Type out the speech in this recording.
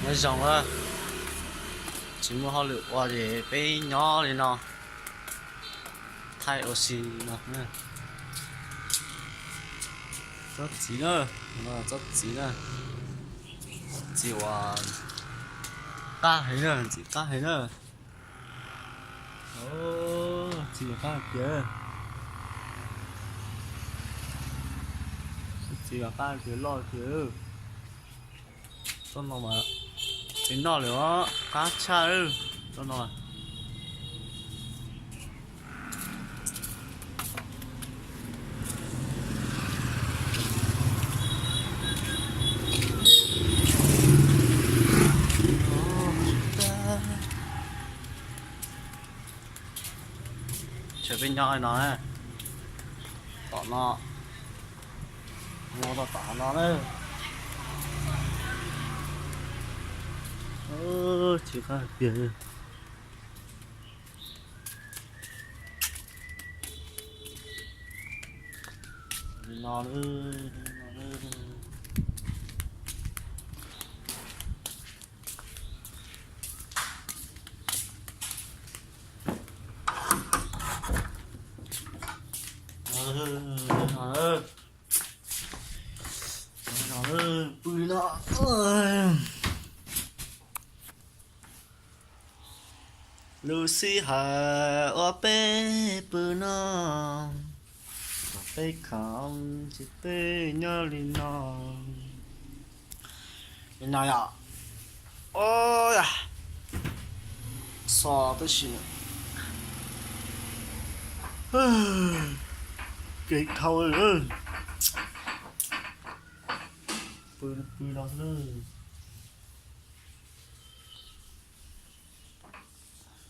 Nyob zoo, tsis muaj hauj lwm ua ces peb nyob li no, thaij ua si no. Tsob txiv na, tsob txiv na, txiv uas qab heev na, txiv qab heev na. Txiv qab tiag, txiv qab tiag loj tiag. Tsob no mas txiv noj lawm os, qab tshaj tsob no. Tsam peb nyob no, tom no, mus rau tom no na. Txiv qab tiag. No, no. Pw no. Lub sij hawm uas peb pw no, peb khoom ces peb nyob li no. Li no yom. Xo tab sis kev dhau, pw pw no xwb.